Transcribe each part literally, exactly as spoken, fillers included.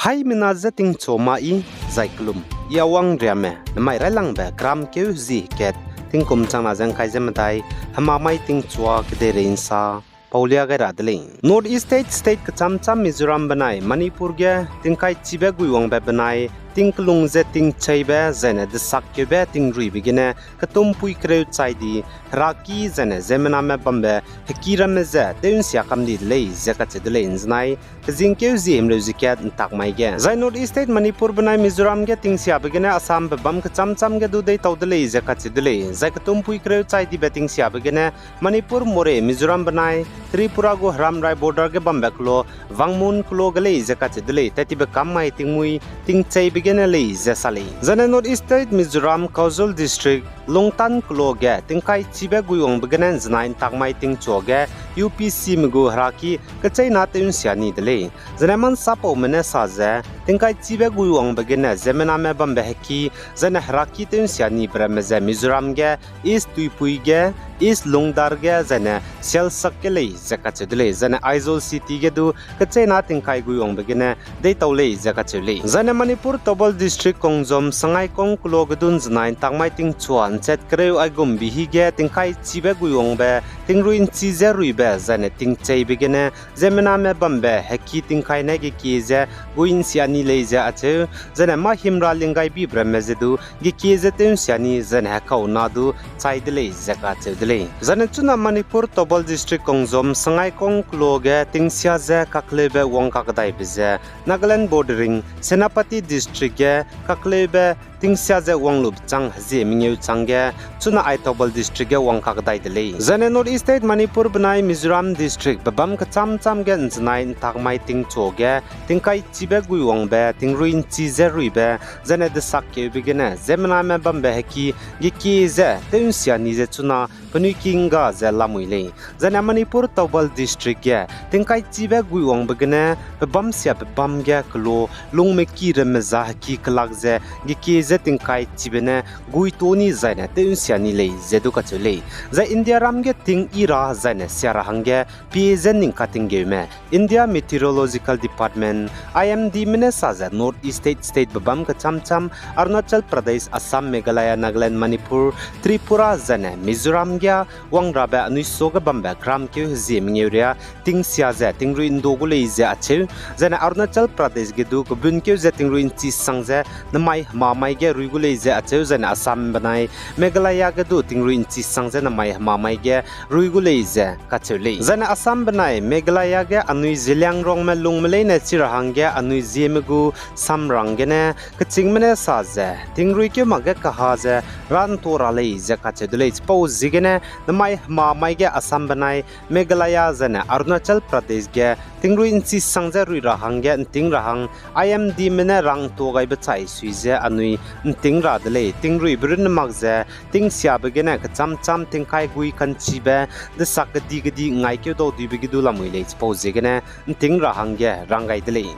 Haimena je tingchu ma i, zai kelum, i a wangriame, nemai railangbe keramkeu hezie kat, tingkum changna ze ngkai ze medai, hemamai tingchua kedeirei nsa paulia gai ra de lei. North East State, state kecham cham Mizoram benai Manipur ge tingkai chibe guiwangbe benai, tingkelung ze tingcheibe, zaine desakkeube tingruibe gene, ketumpui kereu chai di, heraki zaine ziemmename bambe, heki ramme ze, tew nsia kam di de lei, ze kacheu de lei, nzenai, kezingkeu zie himreu zie kat ntak mai ge. Zai North East State Manipur benai Mizoram ge tingsiabe gene Assam bebam kecham cham ge du deitau de lei, ze kacheu de lei. Zai ketumpui kereu chai dibe tingsiabe gene Manipur, Moreh, Mizoram benai Tripura gu heramrai border ge bambe kelo, Wangmun kelo ge lei, ze kacheu de lei. Tat tibe kam mai tingmui, tingcheibe gene lei, ze sa lei. Zaine North East State Mizoram, Kauzul District, Lungtan kelo ge, tingkai chibe guiwangbe gene nzenai ntak mai tingchua ge, U P C me gu heraki, kecheîna tew nsia ni de lei. Zaine mansapaume ne sa ze, tingkai chibe guiwangbe gene ziemmename bambe heki, zaine heraki tew nsia nibe ramme ze Mizoram ge, East Tuipui ge, East Lungdar ge, zaine Sialsak ge lei, ze kacheu de lei. Zaine Aizawl City ge du, kecheîna tingkai guiwangbe gene, deitau lei, ze kacheu lei. Zaine Manipur Thoubal District Khongjom Sangaikong kelo ge du nzenai ntak mai tingchua nchat kereu aigum bi hi ge tingkai chibe guiwangbe, tingrui nchi ze ruibe, zaine tingcheibe gene, ziemmename bambe, heki tingkai ne gekie ze, gui nsia ni lei ze acheu, zaine mâ himra linggai bibe ramme ze du, gekie ze tew nsia ni, zaine hekau na du, chai de lei, ze kacheu de lei. Zaine chuna Manipur Thoubal District Khongjom Sangaikong kelo ge tingsia ze kakleube wang kakdaibe ze, Nagaland bordering Senapati District ge kakleube tingsia ze wang lube chang hezie mengeu changge, chuna ai Thoubal District ge wang kakdai de lei. Zaine North East State Manipur benai Mizoram District bebam kecham cham ge nzenai ntak mai tingchua ge, tingkai chibe guiwangbe, tingrui nchi ze ruibe, zaine desakkeube gene, ziemmename bambe heki, gekie ze, tew nsia ni ze chuna, penui ki ngga ze lamui lei. Zaine Manipur Thoubal District ge, tingkai chibe guiwangbe gene, pebâm sia pebâm ge kelo, lungme ki ramme za heki kelak ze, gekie ze tingkai chibe ne, gui to ni zaine tew nsia ni lei, ze du kacheu lei. Zai India ram ge ting i ra zaine sia ra hangge, pie ze ning katinggeume, India Meteorological Department, I M D me ne sa ze North East State, state bebam kecham cham, Arunachal Pradesh, Assam, Meghalaya, Nagaland, Manipur, Tripura, zaine Mizoram ge wangrabe anui suage bambe keramkeu hezie mengeu ria, tingsia ze tingrui ndo gu lei ze acheu, zaine Arunachal Pradesh ge du kebunkeu ze tingrui nchi sang ze nemai hemamai ge rui gu lei ze acheu, zaine Assam benai Meghalaya ge du tingrui nchi sang ze nemai hemamai ge rui gu lei ze kacheu lei. Zaine Assam benai Meghalaya ge anui Zeliangrongme lungme leine chi ra hangge anui Zieme gu samrang gene kechîngme ne sa ze, tingrui keu makge kaha ze ranto ra lei ze kacheu de lei. Chipau ziegene nemai hemamai ge Assam benai Meghalaya zaine Arunachal Pradesh ge tingrui nchi sang ze rui ra hangge nting ra hang I M D me ne rangto gaibe chai sui ze anui nting ra de lei. Tingruibe runne mak ze tingsiabe gene kecham cham tingkai gui kanchibe, desak kedi kedi ngaikeu dau duibe ge du lamui lei chipau ziegene nting ra hangge rang gai de lei.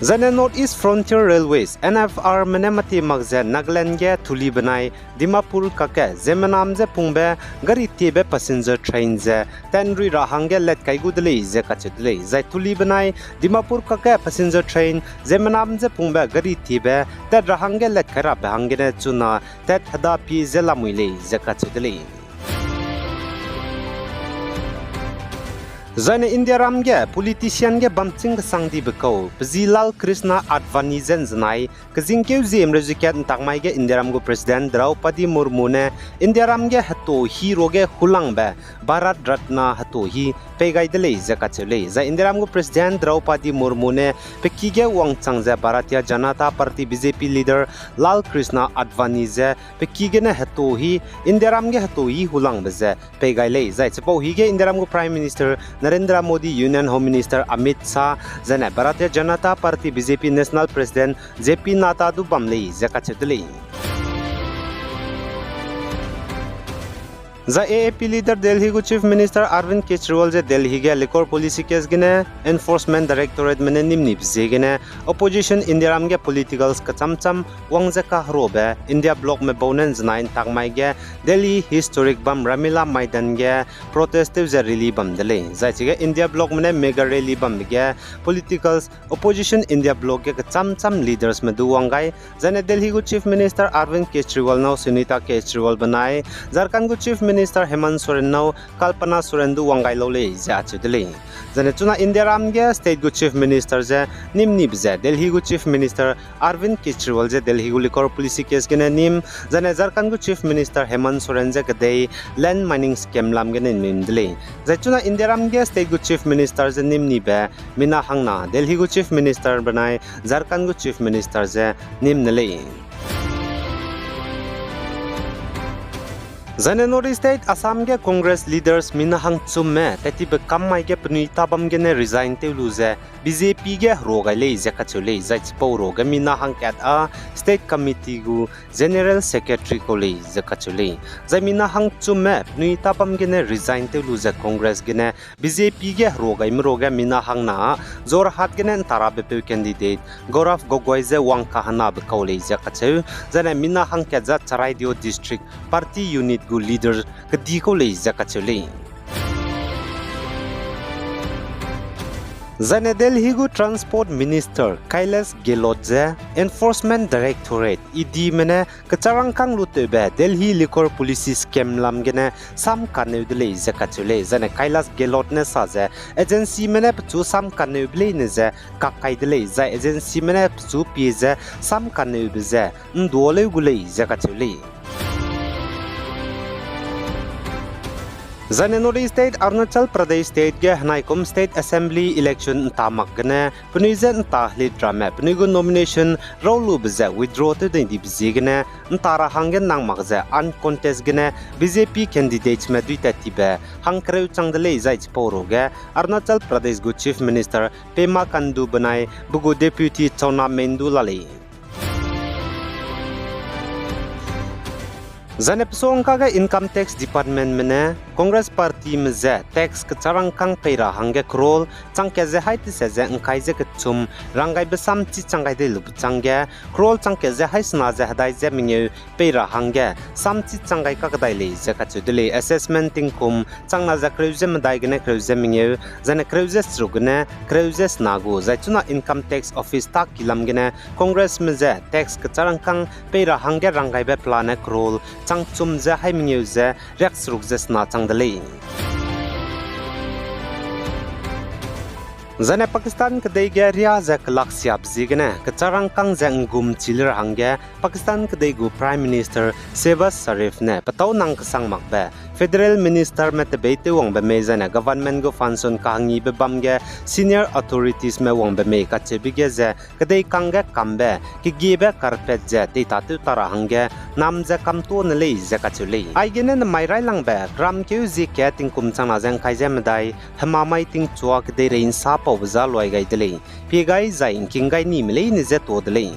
Zaine North East Frontier Railways, N F R me ne mati mak ze Nagaland ge Thuli benai Dimapur kakge ziemmenam ze pungbe gari tiebe passenger train ze tat nrui ra hangge lat kai gu de lei ze kacheu de lei. Zai Thuli benai Dimapur kakge passenger train ziemmenam ze pungbe gari tiebe tat ra hangge lat kai rabe hanggene chuna tat heda pie ze lamui lei ze kacheu de lei. Zaine India ram ge politician ge bamching kesang dibe kau, pezi Lal Krishna Advani ze nzenai, kezingkeu ziem reuzikat ntak mai ge India ram gu President Draupadi Murmu ne India ram ge heto hi ruage hulangbe Bharat Ratna heto hi pei gai de lei ze kacheu lei. Zai India ram gu President Draupadi Murmu ne pe ki ge wangchang ze Bharatiya Janata Party, B J P leader Lal Krishna Advani ze pe ki gene heto hi, India ram ge heto hi hulangbe ze pei gai lei. Zai chipau hi ge India ram gu Prime Minister Narendra Modi, Union Home Minister Amit Shah, zaine Bharatiya Janata Party, B J P National President J P Nadda du bam lei ze kacheu de lei. Zai A A P leader Delhi gu Chief Minister Arvind Kejriwal ze Delhi ge liquor policy case gene Enforcement Directorateme ne nîm nibe ziegene opposition Indiaram ge politicals kecham cham wang ze kaherobe India blocme bau ne ’nzenai ’ntak mai ge Delhi historic bam Ramlila Maidan ge protest tew ze rally bam de lei. Zai chige India blocme ne mega rally bambe ge politicals opposition India bloc ge kecham cham leadersme du wang gai, zaine Delhi gu Chief Minister Arvind Kejriwal nâu Sunita Kejriwal benai Jharkhand gu Chief Minister Hemant Soren nâu Kalpana Soren du wang gai lau lei ze acheu de lei. Zaine chuna Indiaram ge state gu Chief Minister ze nîm nibe ze Delhi gu Chief Minister Arvind Kejriwal ze Delhi gu liquor policy case gene nîm, zaine Jharkhand gu Chief Minister Hemant Soren ze kedei land mining scam lam gene nîm de lei. Zai chuna Indiaram ge state gu Chief Minister ze nîm nibe mina hangna Delhi gu Chief Minister benai Jharkhand gu Chief Minister ze nîm ne lei. Zaine North East State Assam ge Congress leaders mina hangchumme tattibe kam mai ge penui tabam gene resign tew lu ze B J P ge herua gai lei ze kacheu lei, zai chipau ruage mina hangkat â state committee gu General Secretary kau lei ze kacheu lei. Zai mina hangchumme penui tabam gene resign tew lu ze Congress gene B J P ge herua gaime ruage mina hangna Jorhat gene ’ntarabe peu candidate Gaurav Gogoi ze wang kahenabe kau lei ze kacheu, zaine mina hangkat za Charaideo District Party Unit gu leader kedi kau lei ze kacheu lei. Zaine Delhi gu Transport Minister Kailash Gehlot ze Enforcement Directorate, E Dme ne kecharangkâng lu tewbe Delhi liquor policy scam lam gene sam kaneu de lei ze kacheu lei, zaine Kailash Gehlot ne sa ze agencyme ne pechu sam kaneube leine ze kak kai de lei, zai agencyme ne pechu pie ze sam kaneube ze ’nduâ leu gu lei ze kacheu lei. Zaine North East State Arunachal Pradesh State ge henaikum State Assembly election ’nta mak gene penui je ’nta helit ramme penui gu nomination raulube ze withdraw tew dei dibe ziegene ’nta ra hangge nang mak ze uncontest gene B J P candidatesme dui tat tibe hangkereu chang de lei, zai chipau ruage Arunachal Pradesh gu Chief Minister Pema Khandu benai pe gu Deputy Chowna Mein du la lei. Zaine pesuangkage Income Tax Departmentme ne Congress Partyme ze tax kecharangkâng pei ra hangge crore changkat ze haî tese ze ’ngkai ze kechum ranggaibe samchi chang gai dei lube chângge crore changkat ze haî sena ze hedai ze mengeu pei ra hangge samchi chang gai kakdai lei ze kacheu de lei. Assessment tingkum changna ze kereu ze medai gene kereu ze mengeu, zaine kereu ze seruk gene kereu ze sena gu, zai chuna Income Tax Office tâ kilam gene Congressme ze tax kecharangkâng pei ra hangge ranggaibe pelane crore changchum ze haî mengeu ze riakseruk ze sena chang de lei. Zaine Pakistan kedei ge ria ze kelaksiabe ziegene kecharangkâng ze ’nggum chi le ra hangge Pakistan kedei gu Prime Minister Shehbaz Sharif ne petâu nang kesang makbe Federal Ministerme tebeî tewwangbe mei zaine government gu function kahangibe bam ge senior authoritiesme wangbe mei kacheube ge ze kedei kangge kambe kegiebe carpet ze teitatew ta ra hangge nam ze kamtuâ ne lei ze kacheu lei. Aigene nemai railangbe kramkeu zie kat tingkum changna ze ’ngkai ze medai hemamai tingchua kedeirei ’nsa paube za luai gai de lei. Pie gai zai ’ngking gai nime leine je tuâ de lei.